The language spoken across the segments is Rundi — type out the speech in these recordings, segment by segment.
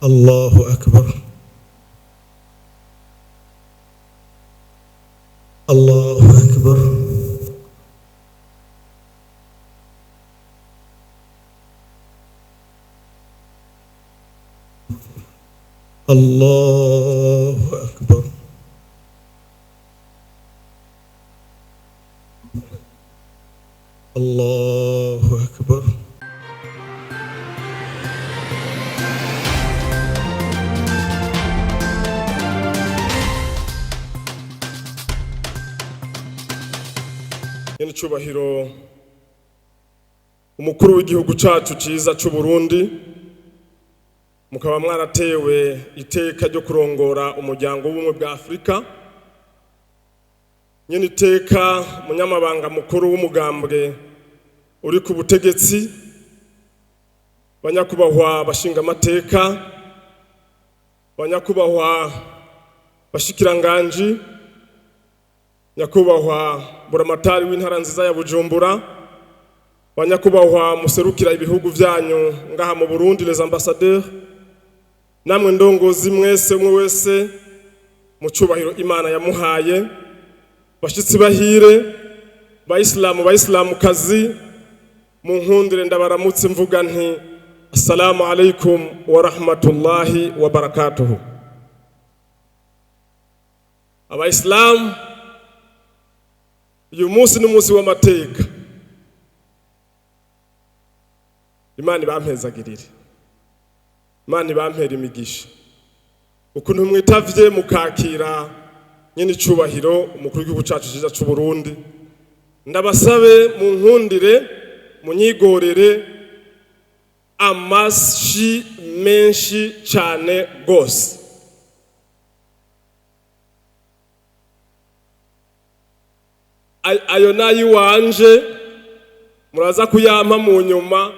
الله أكبر. الله أكبر. الله أكبر. الله أكبر. Nyenicubahiro umukuru w'igihugu cacu ciza c'u Burundi, mukaba mwaratewe iteka ryo kurongora umuryango w'ubumwe bwa Afurika, nyene iteka munyamabanga mukuru w'umugambwe uri ku butegetsi, banyakubahwa bashingamateka, banyakubahwa bashikiranganji, nyakubahwa buramatari w'intara nziza ya Bujumbura, banyakubahwa muserukira ibihugu vyanyu ngaha mu Burundi, les ambassadeurs, namwe ndongozi mwese, umwe wese mu cubahiro Imana yamuhaye, bashitsi bahire, bayisilamu, bayisilamukazi, mu nkundire ndabaramutse mvuga nti: "Assalamu alaikum wa rahmatullahi wa barakatuhu." Abayisilamu, uyu munsi ni umunsi w'amateka. Imana ibampezagirire, Imana ibampera imigisha ukuntu mwitavye mukakira nyene icubahiro umukuru w'igihugu cacu ciza c'u Burundi. Ndabasabe mu nkundire munyigorere amashi menshi cane gose. Ayo nayiwanje muraza kuyampa mu nyuma,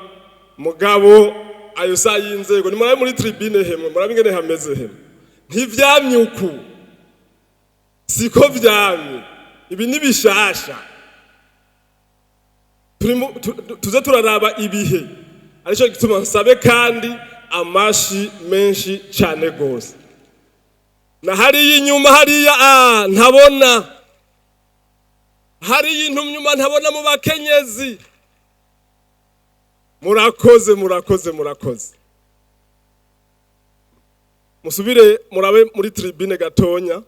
mugabo ayo sa y'inzego. Nimurabe muri tribune hemwe, murabe ingene hameze hemwe. Ntivyamye uku, siko vyamye. Ibi ni bishasha. Tuze turaraba ibihe, arico gituma nsabe kandi amashi menshi cane gose. Na hariya inyuma, hariya ntabona, hariya inyuma ntabona mu bakenyezi. Murakoze, murakoze, murakoze. Musubire murabe muri tribune gatonya,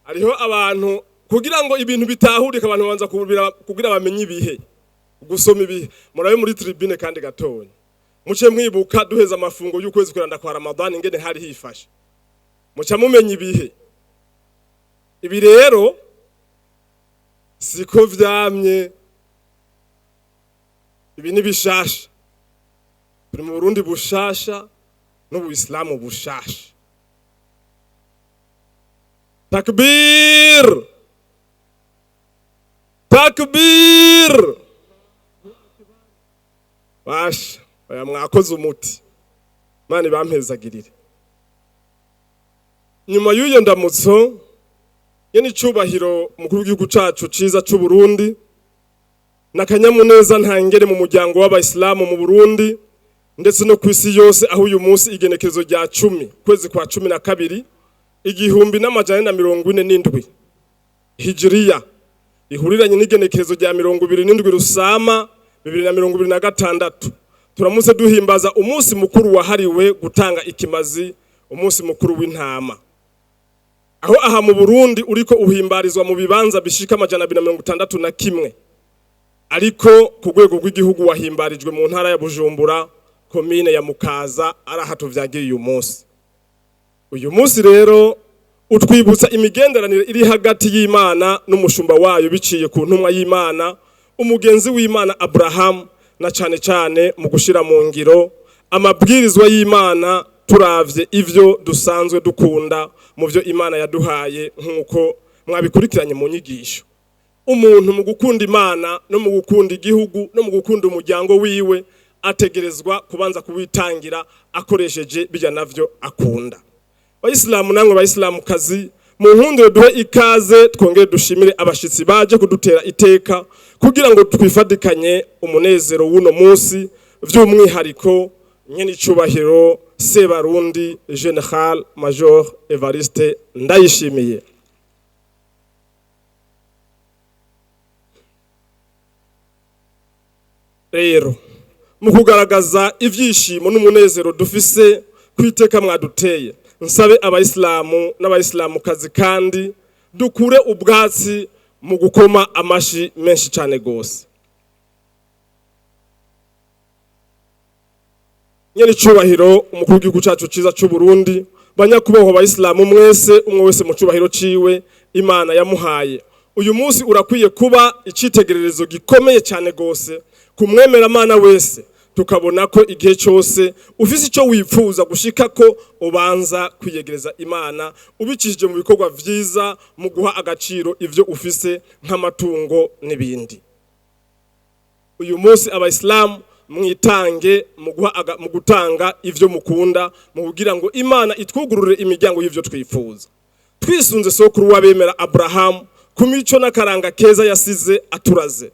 hariho abantu. Kugira ngo ibintu bitahurike, abantu banza kugira bamenye ibihe, gusoma ibihe. Murabe muri tribune kandi gatonya, muce mwibuka duheza amafungo y'ukwezi kuranda kwa Ramadani ingene hari hifashe, muca mumenya ibihe. Ibi rero siko vyamye, ibi ni bishasha. Turi mu Burundi bushasha n'Ubuislamu bushasha. Takbir, takbir! Basha oya, mwakoze umuti. Imana ibampezagirire. Nyuma y'uyo ndamutso, ye n'icubahiro umukuru w'igihugu cacu ciza c'u Burundi, n'akanyamuneza ntangere mu muryango w'abayisilamu mu Burundi ndetse no ku isi yose, aho uyu munsi igenekerezo rya 10 kwezi kwa 12 1447 hijiriya ihuriranye n'igenekerezo rya 27 Rusama 2026, turamutse duhimbaza umunsi mukuru wahariwe gutanga ikimazi, umunsi mukuru w'intama, aho aha mu Burundi uriko uhimbarizwa mu bibanza bishika 261, ariko ku rwego rw'igihugu wahimbarijwe mu ntara ya Bujumbura, komine ya Mukaza, ari aha tuvyagiye uyu munsi. Uyu munsi rero utwibutsa imigenderanire iri hagati y'Imana n'umushumba wayo biciye ku ntumwa y'Imana, umugenzi w'Imana Abraham, na cane cane mu gushira mu ngiro amabwirizwa y'Imana, turavye ivyo dusanzwe dukunda mu vyo Imana yaduhaye, nk'uko mwabikurikiranye mu nyigisho. Umuntu mu gukunda Imana no mu gukunda igihugu no mu gukunda umuryango wiwe ategerezwa kubanza kuwitangira akoresheje bijya navyo akunda. Bayisilamu namwe bayisilamukazi, mu nkundire duhe ikaze, twongere dushimire abashitsi baje kudutera iteka kugira ngo twifadikanye umunezero w'uno munsi, vy'umwihariko nyene icubahiro. Sebarundi General Major Evariste Ndayishimiye. Rero mu kugaragaza ivyishimo n'umunezero dufise kwiteka mwaduteye, nsabe abayisilamu n'abayisilamukazi kandi dukure ubwatsi mu gukoma amashi menshi cyane gose. Nyene icubahiro umukuru w'igihugu cacu ciza c'u Burundi, banyakubahwa abayisilamu mwese, umwe wese mu cubahiro ciwe Imana yamuhaye, uyu munsi urakwiye kuba icitegererezo gikomeye cyane gose ku mwemeramana wese, tukabona ko igihe cyose ufise icyo wifuza gushika ko ubanza kwiyegereza Imana ubicishije mu bikorwa vyiza, mu guha agaciro ivyo ufise nk'amatungo n'ibindi. Uyu munsi abayisilamu mwitange mu gutanga ivyo mukunda, mu kugira ngo Imana itwugurure imiryango y'ivyo twifuza. Twisunze sokuru w'abemera Abrahamu ku mico n'akaranga keza yasize aturaze,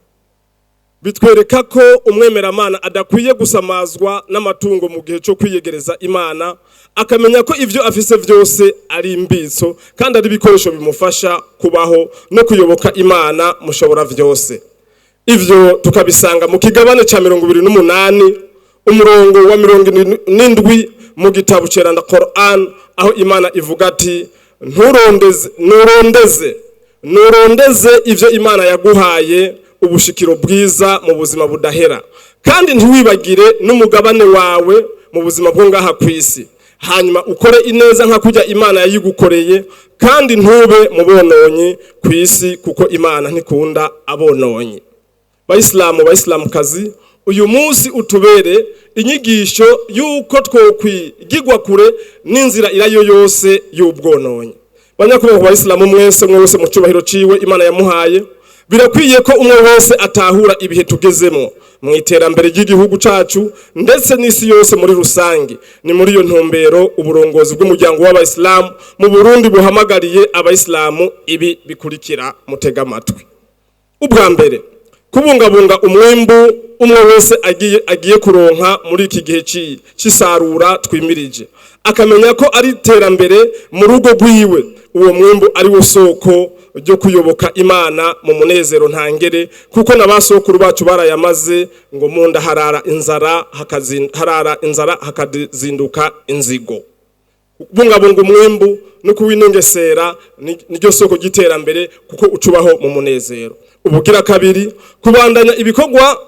bitwereka ko umwemeramana adakwiye gusamazwa n'amatungo mu gihe cyo kwiyegereza Imana, akamenya ko ivyo afise vyose ari imbitso kandi ari ibikoresho bimufasha kubaho no kuyoboka Imana mushobora vyose. Ivyo tukabisanga mu kigabane ca 28 umurongo wa 77 mu gitabo ceranda Quran, aho Imana ivuga ati: nturondeze nurondeze nurondeze ivyo Imana yaguhaye ubushikiro bwiza mu buzima budahera, kandi ntiwibagire n'umugabane wawe mu buzima bwo ngaha kwisi, hanyuma ukore ineza nka kujya Imana yayigukoreye, kandi ntube mu bononyi kwisi, kuko Imana ntikunda abononyi. Bayisilamu bayisilamukazi, uyu munsi utubere inyigisho y'uko twokwigigwa kure n'inzira irayo yose y'ubwononyi. Banyakubahwa bayisilamu mwese, umwe wese mu cubahiro ciwe Imana yamuhaye, birakwiye ko umwe wese atahura ibihe tugezemo mu iterambere ry'igihugu cacu ndetse n'isi yose muri rusange. Ni muri iyo ntumbero uburongozi bw'umuryango w'abayisilamu mu Burundi buhamagariye abayisilamu ibi bikurikira, mutega amatwi. Ubwa mbere, kubungabunga umwimbu umwe wese agiye kuronka muri iki gihe c'isarura twimirije, akamenya ko ari iterambere mu rugo rwiwe, uwo mwimbu ari wo soko ryo kuyoboka Imana mu munezero ntangere, kuko n'abasokuru bacu barayamaze ngo munda harara inzara harara inzara hakazinduka inzigo. Kubungabunga umwimbu no kuwinengesera niryo soko ry'iterambere, kuko ucubaho mu munezero. Ubugira kabiri, kubandanya ibikorwa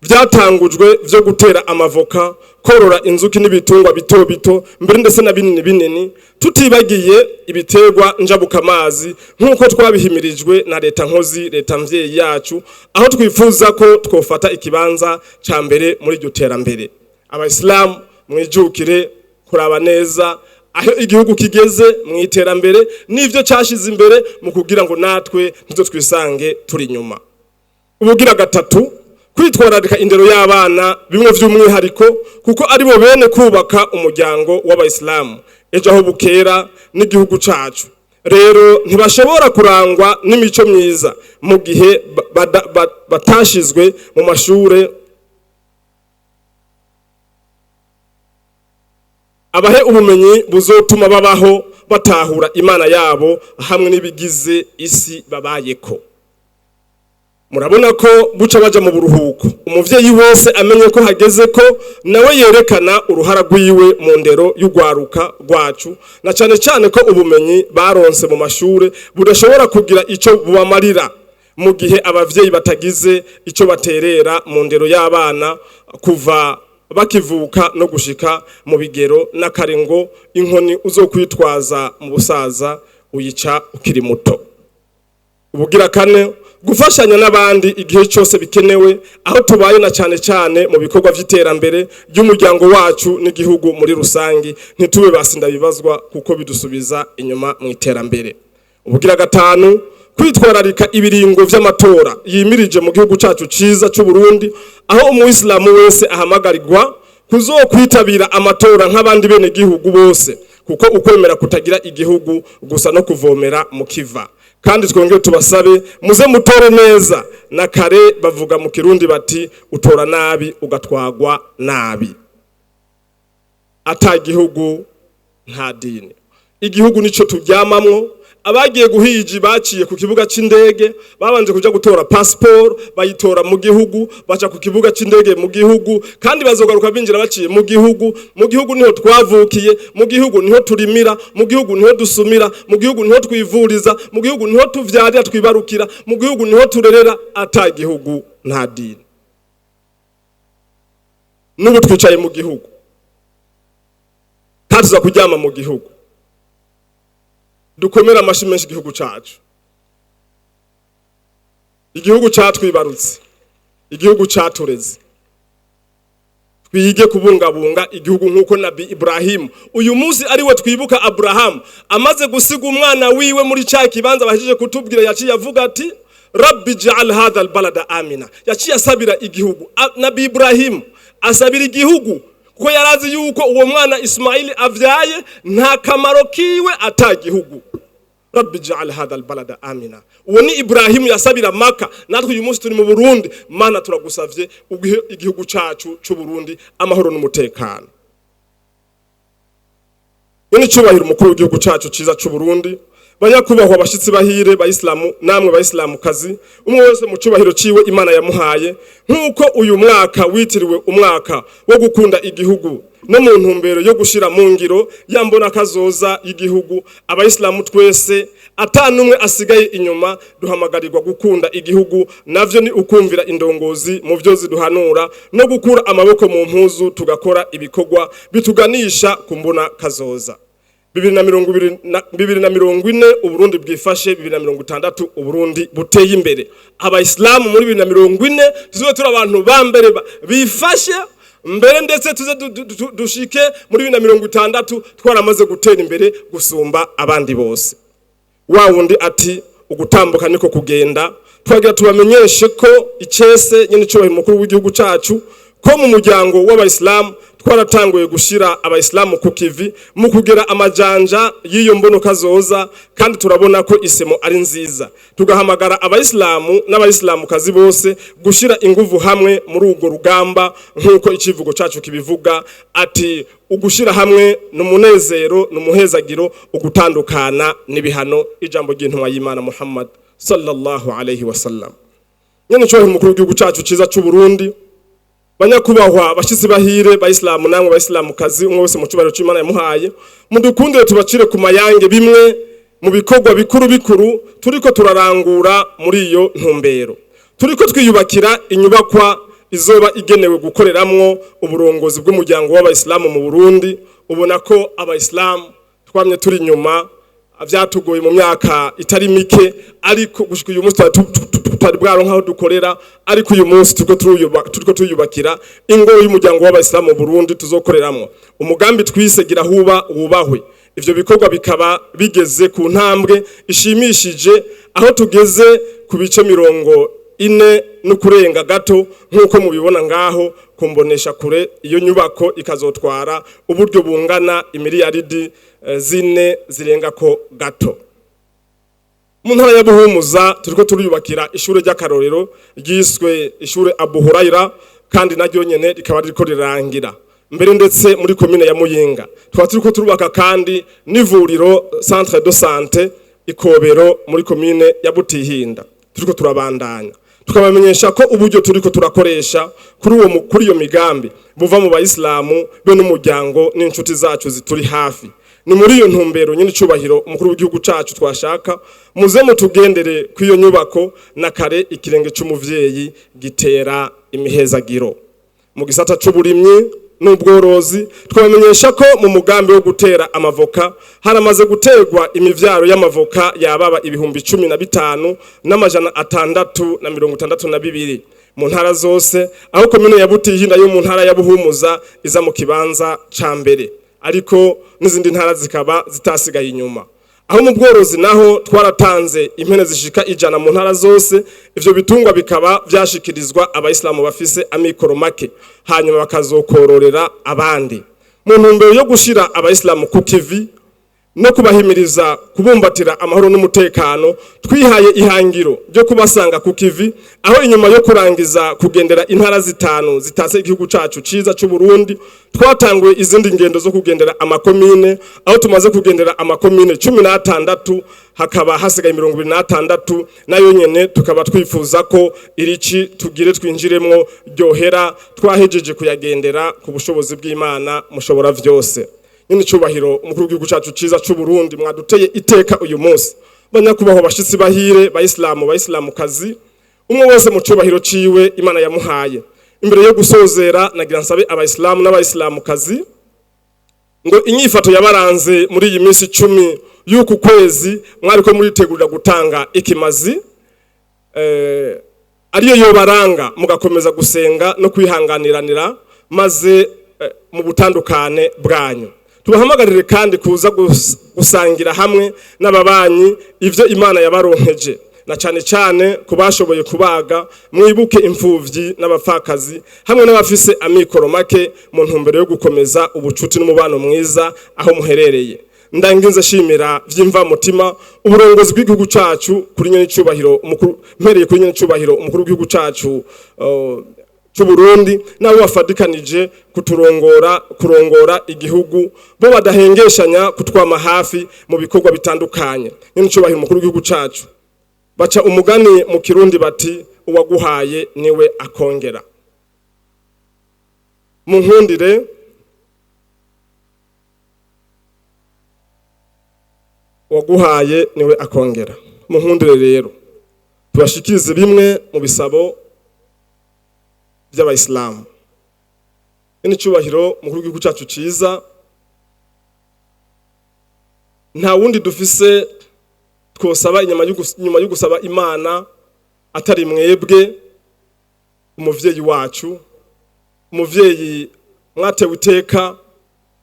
vyatangujwe vyo gutera amavoka, korora inzuki n'ibitungwa bito bito mbere ndetse na binini binini, tutibagiye ibiterwa njabukamazi nk'uko twabihimirijwe na leta nkozi, leta mvyeyi yacu, aho twifuza ko twofata ikibanza ca mbere muri iryo terambere. Abayisilamu mwijukire kuraba neza aho igihugu kigeze mu iterambere n'ivyo cashize imbere, mu kugira ngo natwe ntizo twisange turi inyuma. Ubugira gatatu, kwitwararika indero y'abana bimwe vy'umwihariko, kuko aribo bene kubaka umuryango w'abayisilamu ejo aho bukera n'igihugu cacu. Rero ntibashobora kurangwa n'imico myiza mu gihe batashizwe mu mashure abahe ubumenyi buzotuma babaho batahura Imana yabo hamwe n'ibigize isi babayeko. Murabona ko buca baja mu buruhuko, umuvyeyi wese amenye ko hageze ko nawe yerekana uruhara rwiwe mu ndero y'ugwaruka rwacu, na cane cane ko ubumenyi baronse mu mashure budashobora kugira ico bubamarira mu gihe abavyeyi batagize ico baterera mu ndero y'abana kuva bakivuka no gushika mu bigero, n'akare ngo inkoni uzokwitwaza mu busaza uyica ukiri muto. Ubugira kane, gufashanya n'abandi igihe cyose bikenewe aho tubaye, na cane cane mu bikorwa vy'iterambere ry'umuryango wacu n'igihugu muri rusangi, ntitube basinda bibazwa kuko bidusubiza inyuma mu iterambere. Ubugira gatanu, kwitwararika ibiringo vy'amatora yimirije mu gihugu cacu ciza c'u Burundi, aho umuyisilamu wese ahamagarirwa kuzokwitabira amatora nk'abandi bene gihugu bose, kuko ukwemera kutagira igihugu gusa no kuvomera mu kiva. Kandi twongere tubasabe muze mutore neza, na kare bavuga mu Kirundi bati utora nabi ugatwagwa nabi. Ata gihugu nta dini. Igihugu nico turyamamwo. Abagiye guhiji baciye ku kibuga c'indege, babanje kuja gutora passport, bayitora mu gihugu, baca ku kibuga c'indege mu gihugu, kandi bazogaruka binjira baciye mu gihugu. Mu gihugu niho twavukiye, mu gihugu niho turimira, mu gihugu niho dusumira, mu gihugu niho twivuriza, mu gihugu niho tuvyarira twibarukira, mu gihugu niho turerera. Ata gihugu nta dini. N'ubu twicaye mu gihugu kandi tuza kuryama mu gihugu. Dukomere amashi menshi igihugu cacu, igihugu catwibarutse, igihugu catureze. Twige kubungabunga igihugu nk'uko Nabi Ibrahim, uyu munsi ariwe twibuka, Abraham, amaze gusiga umwana wiwe muri ca kibanza bahejeje kutubwira, yaciye avuga ati: "Rabbi ja'al hadha albalada amina." Yaciye asabira igihugu. Nabi Ibrahim asabira igihugu kuko yarazi yuko uwo mwana Ismaili avyaye nta kamaro kiwe ata gihugu. "Rabbi ja'al hadha albalada amina." Uwo ni Ibrahimu yasabira Maka. Natwe uyu munsi turi mu Burundi. Mana, turagusavye ugihe igihugu cacu c'u Burundi amahoro n'umutekano. Ni cyubahiro umukuru w'igihugu cacu ciza c'u Burundi, banyakubahwa abashitsi bahire, bayisilamu namwe bayisilamukazi, umwe wese mu cubahiro ciwe Imana yamuhaye, nk'uko uyu mwaka witiriwe umwaka wo gukunda igihugu no mu ntumbero yo gushira mu ngiro yambona kazoza y'igihugu, abayisilamu twese ata numwe asigaye inyuma duhamagarirwa gukunda igihugu. Navyo ni ukumvira indongozi mu vyo ziduhanura no gukura amaboko mu mpuzu tugakora ibikorwa bituganisha ku mbona kazoza. 2020 na 2040 Uburundi bwifashe, 2060 Uburundi buteye imbere. Abayisilamu muri 2040 tuzobe turi abantu ba mbere bifashe mbere, ndetse tuze dushike muri 2060 twaramaze gutera imbere gusumba abandi bose. Wa wundi ati: "Ugutambuka niko kugenda." Twagira tubamenyeshe ko icese nyene cyubahiro mukuru w'igihugu cacu, ko mu muryango w'abayisilamu twaratanguye gushira abayisilamu ku kivi mu kugera amajanja y'iyo mbono kazoza, kandi turabona ko isemo ari nziza. Tugahamagara abayisilamu n'abayisilamukazi bose gushira inguvu hamwe muri urwo rugamba, nk'uko icivugo cacu kibivuga ati: "Ugushira hamwe ni umunezero, ni umuhezagiro, ugutandukana n'ibihano." Ijambo ry'intumwa y'Imana Muhammad sallallahu alayhi wasallam. Nyene cyubahiro umukuru w'igihugu cacu ciza c'u Burundi, banyakubahwa bashitsi bahire, bayisilamu namwe bayisilamukazi, umwe wese mu cubahiro c'Imana yamuhaye, mudukundire tubacire ku mayange bimwe mu bikorwa bikuru bikuru turiko turarangura muri iyo ntumbero. Turiko twiyubakira inyubakwa izoba igenewe gukoreramwo uburongozi bw'umuryango w'abayisilamu mu Burundi. Ubona ko abayisilamu twamye turi inyuma, vyatugoye mu myaka itari mike, ariko gushika uyu munsi tutari bwaronka aho dukorera. Ariko uyu munsi turiko turiyubakira ingoro y'umuryango w'abayisilamu mu Burundi tuzokoreramwo umugambi twise "Gira huba wubahwe". Ivyo bikorwa bikaba bigeze ku ntambwe ishimishije, aho tugeze ku bice 40 no kurenga gato, nk'uko mubibona ngaho kumbonesha kure. Iyo nyubako ikazotwara uburyo bungana imiliyaridi 4 zirenga ko gato. Mu ntara ya Buhumuza turiko turiyubakira ishure ry'akarorero ryiswe ishure Abu Huraira, kandi naryo nyene rikaba ririko rirangira mbere. Ndetse muri komine ya Muyinga tukaba turiko turubaka kandi n'ivuriro, centre de santé Ikobero, muri komine ya Butihinda. Turiko turabandanya, tukabamenyesha ko uburyo turiko turakoresha kuri iyo migambi buva mu bayisilamu be n'umuryango n'inshuti zacu zituri hafi. Ni muri iyo ntumbero nyine, icubahiro umukuru w'igihugu cacu, twashaka muze mutugendere kw'iyo nyubako. Na kare ikirenge c'umuvyeyi gitera imihezagiro. Mu gisata c'uburimyi n'ubworozi, twabamenyesha ko mu mugambi wo gutera amavoka haramaze guterwa imivyaro y'amavoka yababa 15,662 mu ntara zose, aho komine ya Butihinda yo mu ntara ya Buhumuza iza mu kibanza ca mbere, ariko n'izindi ntara zikaba zitasigaye inyuma. Aho mu bworozi naho twaratanze impene zishika 100 mu ntara zose. Ivyo bitungwa bikaba vyashikirizwa abayisilamu bafise amikoro make, hanyuma bakazokororera abandi mu ntumbero yo gushira abayisilamu ku kivi. No kubahimiriza kubumbatira amahoro n'umutekano, twihaye ihangiro ryo kubasanga ku kivi, aho inyuma yo kurangiza kugendera intara zitanu zitase igihugu cacu ciza c'u Burundi, twatanguye izindi ngendo zo kugendera amakomine, aho tumaze kugendera amakomine 16, hakaba hasigaye 26, nayo nyene tukaba twifuza ko irici tugire twinjiremwo ryohera twahejeje kuyagendera ku bushobozi bw'Imana mushobora vyose. Nyine cyubahiro umukuru w'igihugu cyacu ciza c'u Burundi, mwaduteye iteka uyu munsi, banyakubaho bashitsi bahire, bayisilamu, bayisilamukazi, umwe wese mu cubahiro ciwe Imana yamuhaye, imbere yo gusozera nagira nsabe abayisilamu n'abayisilamukazi ngo inyifato yabaranze muri iyi minsi 10 y'uku kwezi mwariko muritegurira gutanga ikimazi ariyo yobaranga, mugakomeza gusenga no kwihanganiranira maze mu butandukane bwanyu. Tubahamagarire kandi kuza gusangira hamwe n'ababanyi ivyo Imana yabaronkeje, na cane cane kubashoboye kubaga, mwibuke imfuvyi n'abapfakazi hamwe n'abafise amikoro make, mu ntumbero yo gukomeza ubucuti n'umubano mwiza aho muherereye. Ndangize shimira vyimva mutima uburongozi bw'igihugu cacu kuri nyene icubahiro umukuru, mpereye kuri nyene icubahiro umukuru w'igihugu cacu c'u Burundi, nabo bafadikanije kuturongora, kurongora igihugu, bo badahengeshanya kutwama hafi mu bikorwa bitandukanye. Nyene icubahiro umukuru w'igihugu cacu, baca umugani mu Kirundi bati uwaguhaye niwe akongera. Mu nkundire waguhaye niwe akongera. Mu nkundire rero tubashikirize bimwe mu bisabo by'abayisilamu. Nyene icubahiro mukuru w'igihugu cacu ciza, nta wundi dufise twosaba inyuma yo gusaba Imana atari mwebwe, umuvyeyi wacu, umuvyeyi mwatewe iteka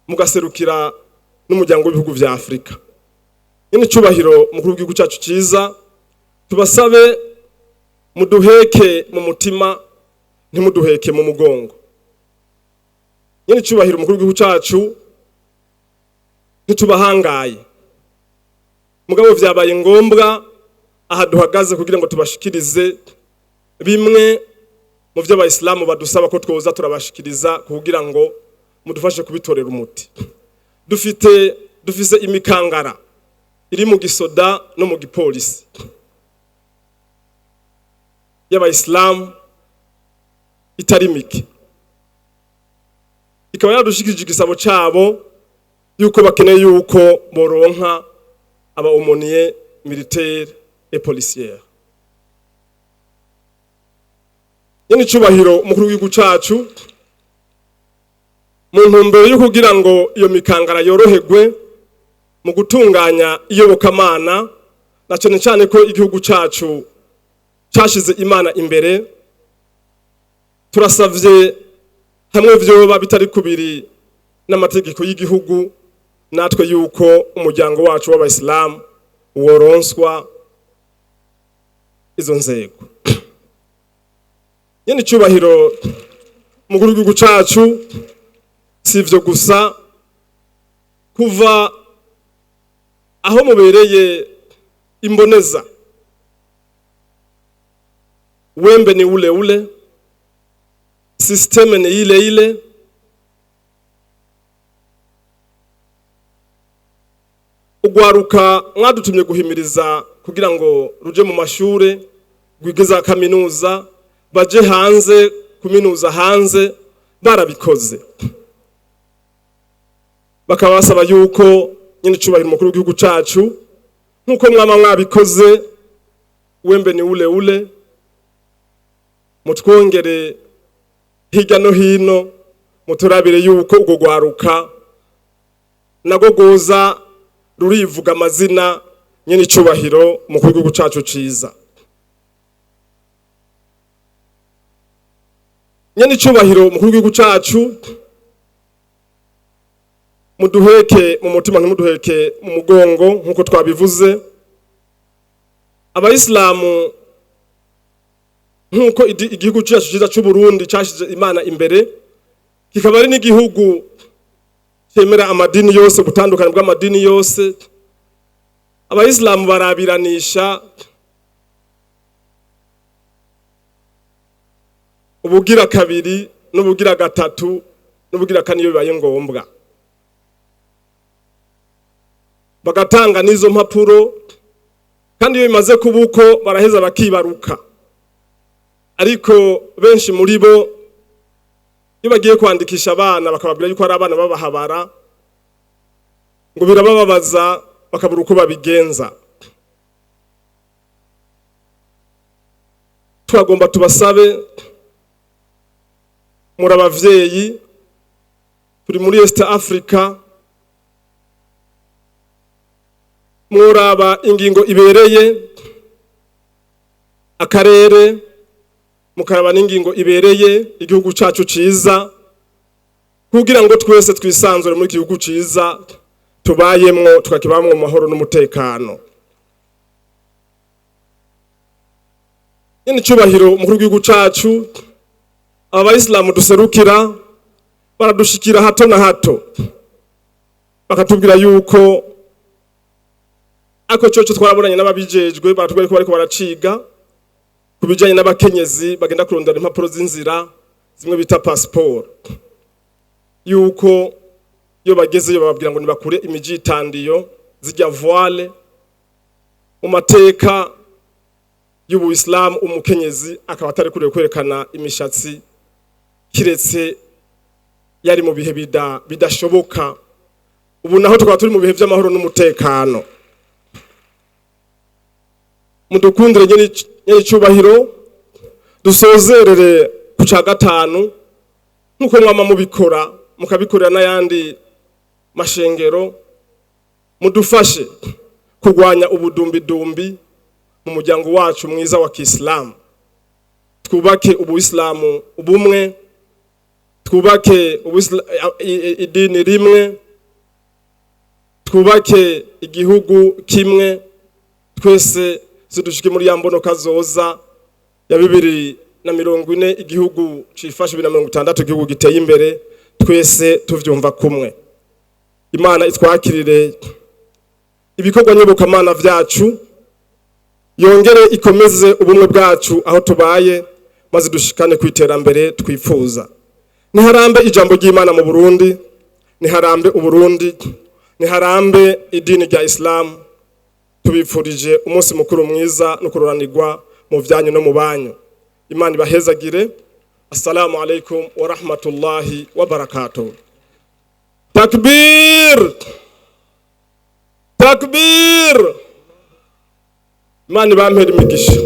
mugaserukira n'umuryango w'ibihugu vya Afrika. Nyene icubahiro mukuru w'igihugu cacu ciza, tubasabe muduheke mu mutima, ntimuduheke mu mugongo. Nyene icubahiro mukuru w'igihugu cacu, ntitubahangaye, mugabo vyabaye ngombwa aha duhagaze kugira ngo tubashikirize bimwe mu vyo abayisilamu badusaba ko twoza turabashikiriza kugira ngo mudufashe kubitorera umuti. Dufise imikangara iri mu gisoda no mu gipolisi y'abayisilamu itari mike, ikaba yadushikirije igisabo cabo yuko bakeneye yuko boronka aba aumônier militaire et policière. Nyene icubahiro umukuru w'igihugu cacu, mu ntumbero yo kugira ngo iyo mikangara yoroherwe mu gutunganya iyobokamana, na cane cane ko igihugu cacu cashize Imana imbere, turasavye hamwe vyoba bitari kubiri n'amategeko y'igihugu natwe yuko umuryango wacu w'abayisilamu woronswa izo nzego. Nyene icubahiro mukuru w'igihugu cacu, si ivyo gusa, kuva aho mubereye imboneza, wembe ni ule ule, système ni ile ile, ugwaruka mwadutumye guhimiriza kugira ngo ruje mu mashure, rwige za kaminuza, baje hanze kuminuza hanze, barabikoze. Bakaba basaba yuko nyene icubahiro umukuru w'igihugu cacu, nkuko mwama mwabikoze, wembe ni ule ule, mutwongere hirya no hino, muturabire yuko urwo rwaruka nago rwoza rurivuga amazina nyene icubahiro umukuru w'igihugu cacu ciza. Nyene icubahiro umukuru w'igihugu cacu, muduheke mu mutima, ntimuduheke mu mugongo nkuko twabivuze. Abayisilamu nkuko igihugu cacu ciza c'u Burundi cashize Imana imbere, kikaba ari n'igihugu Cemera amadini yose, ubutandukane bw'amadini yose. Abayisilamu barabiranisha ubugira kabiri n'ubugira gatatu n'ubugira kane iyo bibaye ngombwa, bagatanga n'izo mpapuro. Kandi iyo bimaze kuba uko, baraheza bakibaruka. Ariko benshi muri bo, iyo bagiye kwandikisha abana, bakababwira yuko ari abana babahabara, ngo birabababaza, bakabura uko babigenza. Turagomba tubasabe, muri abavyeyi, turi muri East Africa, muraba ingingo ibereye akarere, mukaraba n'ingingo ibereye igihugu cacu ciza, kugira ngo twese twisanzure muri gihugu ciza tubayemwo, tukakibamwo mu mahoro n'umutekano. Nyene icubahiro umukuru w'igihugu cacu, abayisilamu duserukira baradushikira hato na hato, bakatubwira yuko ako coco twarabonanye n'ababijejwe, baratubwira ko bariko baraciga ku bijanye n'abakenyezi bagenda kurondera impapuro z'inzira, zimwe bita passport, yuko iyo bagezeyo bababwira ngo nibakure imijitandiyo, zijya voile. Mu mateka y'Ubuyisilamu, umukenyezi akaba atari kuriwe kwerekana imishatsi, kiretse yari mu bihe bidashoboka. Ubu naho tukaba turi mu bihe vy'amahoro n'umutekano. Mudukundire, nyene icubahiro, dusozerere ku ca gatanu, nk'uko mwama mubikora, mukabikorera n'ayandi mashengero. Mudufashe kurwanya ubudumbidumbi mu muryango wacu mwiza wa Kisilamu. Twubake Ubuyisilamu ubumwe, twubake idini rimwe, twubake igihugu kimwe. Twese zidushike muri ya mbono kazoza ya 2040, igihugu cifashe, 2060 igihugu giteye imbere, twese tuvyumva kumwe. Imana itwakirire ibikorwa nyobokamana vyacu, yongere ikomeze ubumwe bwacu aho tubaye, maze dushikane ku iterambere twifuza. Niharambe ijambo ry'Imana mu Burundi, niharambe Uburundi, niharambe idini rya Islam. Tubifurije umunsi mukuru mwiza no kuroranirwa mu vyanyu no mu banyu. Imana ibahezagire. Assalamu alaikum wa rahmatullahi wa barakatuh. Takbir, takbir! Imana ibampere imigisha.